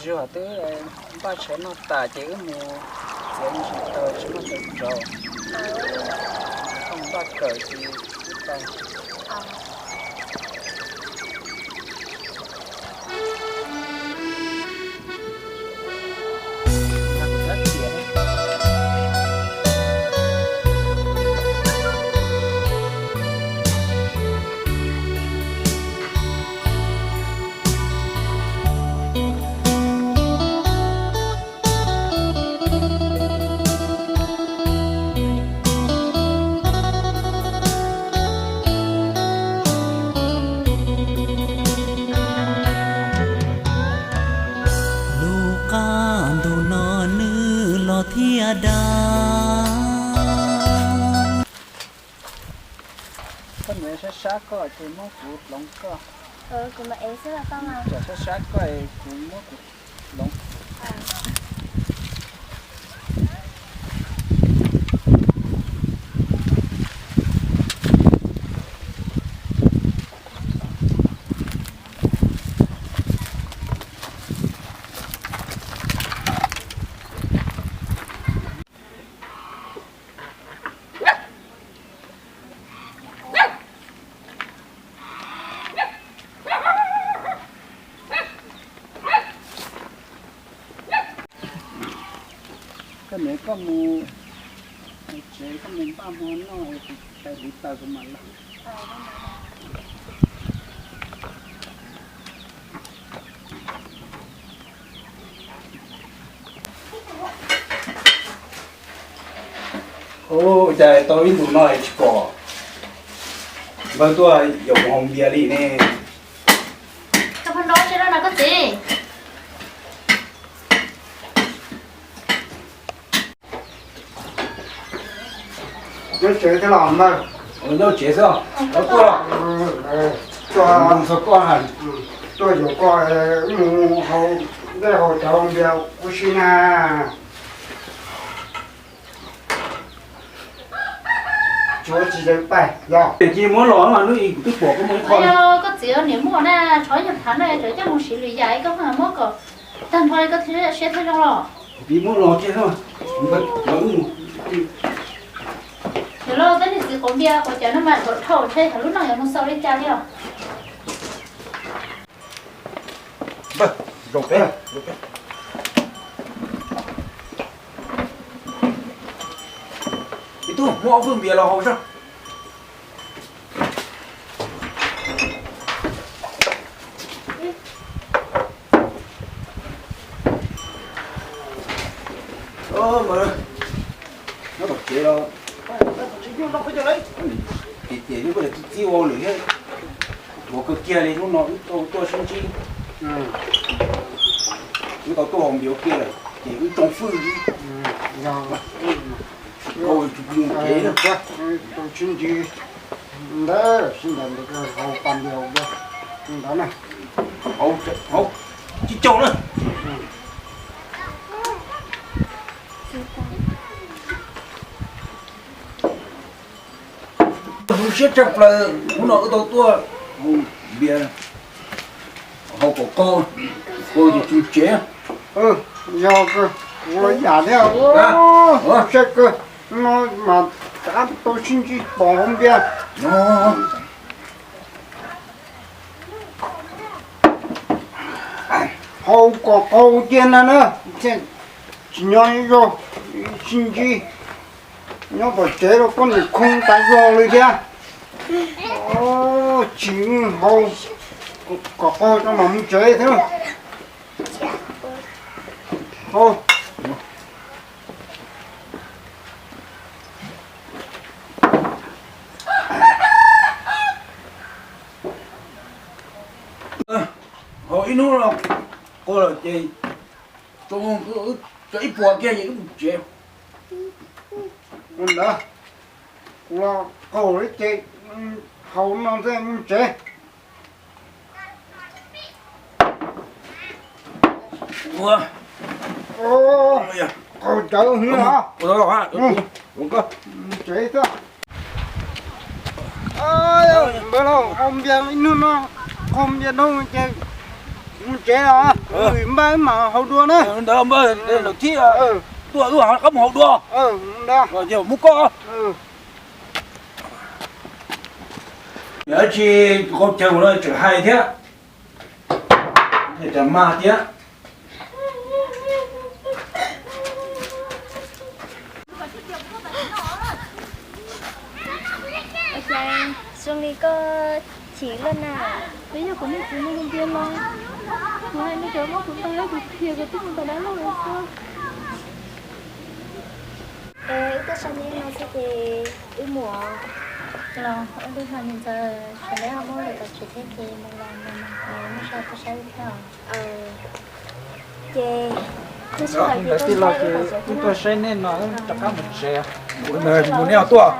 Zuag twb npaj tshais noj tas ces wb mus txiav me ntsis taws tshais noj tsaus tsaus. Koj mus npaj kawm ces wb tau. Lub qab ntuj no nws los thiaj dag. Koj niam sab sab koj ces muab kuv hloov koj. Kuv mam ev xwb los koj mas. Tsam sab sab koj es kuv muab kuv hloov. Koj niam koj mus tsev, koj mus npaj hmo noj es kuv pais hliv taws kuv mam los. Ua cas tau ib ntus no es tsis pom npawg tuaj yaum kuv haus npias li ne? Koj pheej nrov tsev no na koj txiv. Nyob tsev thiab los npawg? Nyob tsev xwb. Los tuaj los? Tuaj, tuaj yuav koj mus haus dej haus cawv npias ua si na. Tsis tsis pais yog. Cia muab los mas hnub ib kuv twb pom koj muaj ib qho. Koj txiv niam muaj na, tshov yog thav na, tseem coj mus siv lwm yam, koj muab kom tag nrho li koj thiaj siab thiaj zoo los. Cia muab los kiag xwb. Yog los tej niag txiv quav npias quav cawv no mas dhau ntshe lub neej yuav mus xaus li cas li os. Npawg, zoo peb, zoo peb. Ib tug muab ob fwj npias los haus soj. Nyob tom tsev los tias tias yeej koj txiv txib ua lawm thiab. Ua kawg kiag li hnub no wb tau tuaj sib ntsib, wb tau tuaj haus npias ua ke lawm ces wb tsoo fwj. Tsis tau mus tsev na. Tau sib ntsib ntawd sib ntawd ntawd haus pas npias ntawd na. Haus tsis tsoo na. Zoo siab tshaj plaws hnub no wb tau tuaj haus npias, haus kom qaug, qaug ces tsoo tsev. Yog kuv los yam thiab, saib kawg no mas rov tau sib ntsib pom haus npias. Haus kom qaug tiag na na, tsis nyob ib zaug sib ntsib. Nyob tom tsev los koj niam khoo tas zog li thiab. Tsis haus kom qaug tso mam mus tsev thiab. Haus. Haus ib hnub no qaug lawm ces tso ib puas kiag ces wb mus tsev. Ua ntawd, kuv los qaug li ces haus no thiaj mus tsev. Ua, qaug cawv heev os. Mus tsev xwb. Npawg lauj, haus npias ib hnub no, qaug npias dhau ces Mus tsev os, npaj mam haus dua na. Ntawd npaj lawm thiab, tuaj lub qab mus haus dua. Ntawd muab koj. Yog tsis nqau caw mus no tseem hais thiab, cas mag thiab. Zoo li koj chim luaj na. Twb yog kuv niag txiv mus ntiag los, kuv hais nws cov muab kuv tag, kuv khiav kuv twb mus tom dab laug lawm xwb. Wb tuaj sab neb no xwb ces wb mus los wb twb hais nws ntxawm sawv daws ho muab lawv tom tsev thiab ces mus los mus mus mus sab tuaj saib wb thiab. Ces ntawd tij laug ces wb tuaj saib nej no wb rov qab mus tsev. Mus nej ho tuaj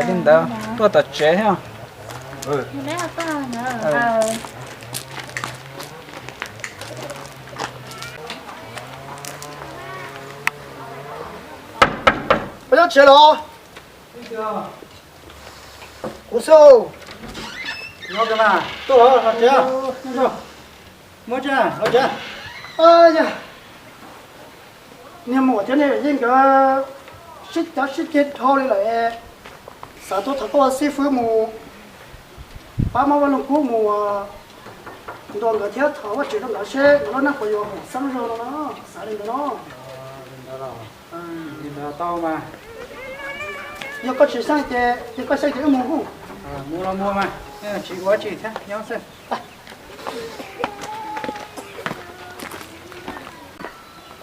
li ntawd tuaj tom tsev thiab. Peb nyob tsev los? Kuv xwb. Tuaj los tsev. Muab tsev los tsev. Niag muam thiab niag yeej nkawd sib cav sib ceg dhau li lawm. Xav tuaj thov koj ua xib fwb mus pab muab Vaj Loog Kub mus ntuas nkawd thiab thov Vajtswv rau nkawd seb nkawd lub neej puas yuav haum xeeb zog no no. Xav li ntawd no. Li ntawd tau mas. Yog koj tsis xyeej ces, yog koj xyeej ces wb mus kuj. Mus los mus mas, tsis ua tsis thiab nyob xwb.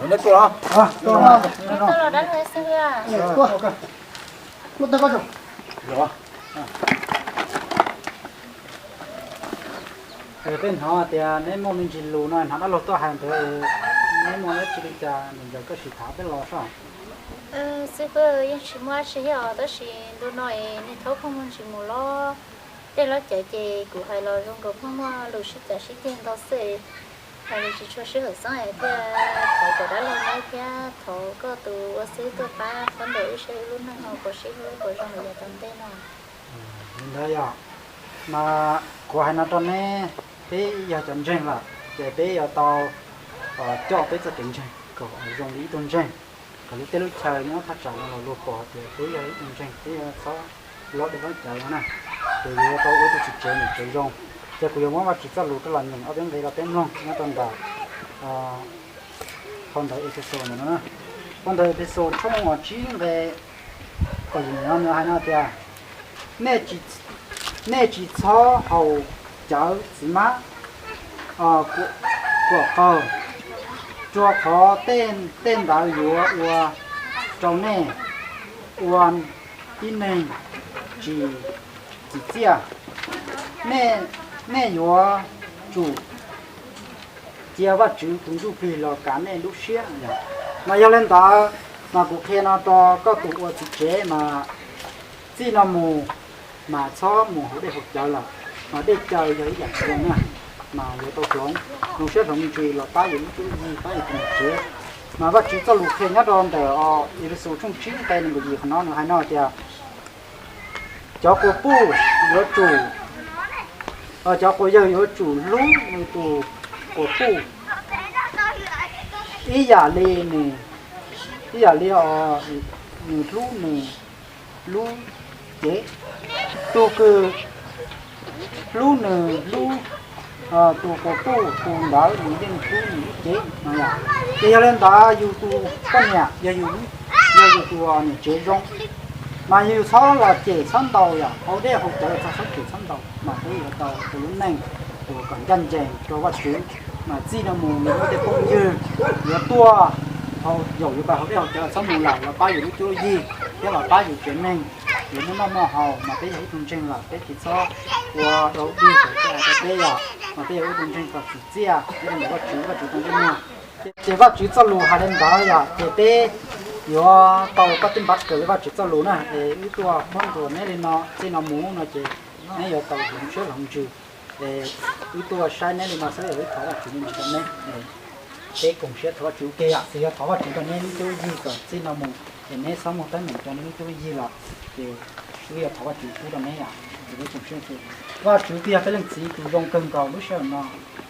Neb tuaj los? Tuaj los dab laug xwb. Tuaj, tuaj koj. Peb hnov tias neb muaj me ntsis lus no, hnov dab laug tuaj hais ntawd, neb muaj dab tsi li cas nws ncaws koj sim tham peb los soj. Xib fwb, yeej tsis muaj dab tsi thiab os, tab sis ntu no es niag thaub pheej muaj ntsis mus lob dej lob cawv ces kuv hais los zoo nkaus pheej muaj lus sib cav sib ceg ntau xwb. Hais lus tsis tshua sib haum xeeb es thiaj thov cov dab laug neb thiab thov koj tus ua xib fwb tuaj pab qhuab ntuas wb seb wb lub neej no puas sib hlub puas zoo li yav tom ntej no. Li ntawd yog, mas kuv hais no rau neb, peb yog cov ntseeg lawm ces peb yuav tau coj peb txoj kev ntseeg kom zoo li ib tug ntseeg, kom lub teb lub chaw nyob thaj tsam no los luag pom tias peb yog ib tug ntseeg, peb yuav txhob lob dej lob cawv no na. Ces yuav tau ua ib tug txiv tsev niam tsev zoo. Ces kuv yuav muab Vajtswv txoj lus coj los nyeem ob peb nqe rau peb mloog nyob rau ntawm phau ntawv Efexus ntawm no na. Phau ntawv Efexus tshooj tsib nqe kaum yim no nws hais no tias, nej tsis txhob haus cawv txiv mab kuam qaug, rua qhov tej ntawd yuav ua rau nej ua tib neeg tsis tsim txiaj. Nej yuav tsum cia Vajtswv tus Ntsuj Plig los kav nej lub siab. Mas yog li ntawd, mas kuv qhia no rau koj tus ua txiv tsev mas txij no mus mas txhob mus haus dej haus cawv lawm. Mas dej cawv yog ib yam zoo na, mas yuav tau hloov, hloov siab hloov ntsws los pab yus lub cuab yig, pab yus tus niam tsev. Mas Vajtswv txoj lus qhia nyob rau ntawm Efexus tshooj tsib nqe nees nkaum yim qhov no nws hais no tias, cov quas puj yuav tsum, cov quas yawg yuav tsum hlub nws tus quas puj ib yam li nws, ib yam li nws hlub nws lub cev. Tus kws hlub nws lub, tus quas puj tus ntawd nws yeej hlub nws lub cev no yom. Ces yog li ntawd yus tus poj niam yog yus, yog yus tus niam tsev zoo, mas yus txhob los cem txhob ntaus yom, haus dej haus cawv txhob cem txhob ntaus, mas peb yuav tau ua lub neej uas kom ncaj ncees rau Vajtswv. Mas txij no mus nws lub tej phooj ywg yuav tuaj, yaum yuav pab haus dej haus cawv txhob mus lawm, los pab yus lub cuab lub yig thiab los pab yus tsev neeg, yuav muaj noj muaj haus. Mas peb yog ib tug ntseeg lawm peb tsis txhob ua dog dig rau peb yom, mas peb yog ib tug ntseeg kom tsim txiaj thiab ntawm Vajtswv, Vajtswv tau ntsej muag. Ces Vajtswv txoj lus hais li ntawd yom, ces peb yuav tau koj tib npav kawm li Vajtswv txoj lus na. Es wb tuaj muab ntuas neb li no, txij no mus no ces neb yuav tau hloov siab hloov ntsws. Es wb tuaj saib neb li no xwb, wb thov Vajtswv me ntsis rau neb. Peb koom siab thov Vajtswv ua ke yom, ces yog thov Vajtswv rau neb lub cuab lub yig kom txij no mus ces neb txhob muaj teeb meem rau neb lub cuab lub yig los, ces wb yuav thov Vajtswv pub rau neb yom. Ces peb koom siab, Vajtswv twb yog peb leej txiv tus zoo kawg nkaus lub sij hawm no.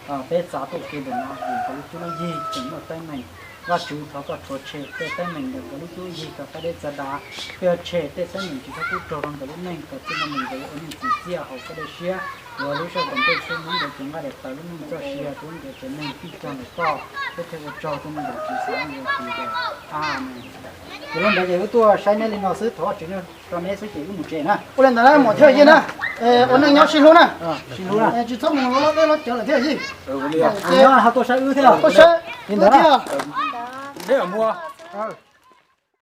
Peb txav tuaj kev ntawm no vim nkawd lub cuab lub yig tseem muaj teeb meem. Vajtswv thov koj rhuav tshem tej teeb meem ntawm nkawd lub cuab lub yig kom qab deb txawv dav, peb yuav tshem tej teeb meem tsis txhob pub raug rau nkawd lub neej kom txij no mus nkawd yuav ua neej txim txiaj haum koj dej siab, yuav lub sij hawm tom ntej tshiab muab nkawd cev nqaij daim tawv lub neej txoj sia rau nkawd tsev neeg tij cog ntawm koj. Peb thiaj ua tsaug rau nkawd tsis xav nkawd tsis nkawd. Amees. Ces li ntawd ces wb tuaj saib neb li no xwb, thov Vajtswv nyob rau neb xwb ces wb mus tsev na. Ua li ntawd na, muam thiab yij na, ua neej nyob sib hlub na. Sib hlub na, tsis txhob mus loj dej loj cawv lawm thiab yij. Nyob ho tuaj saib wb thiab. Tuaj saib li ntawd thiab.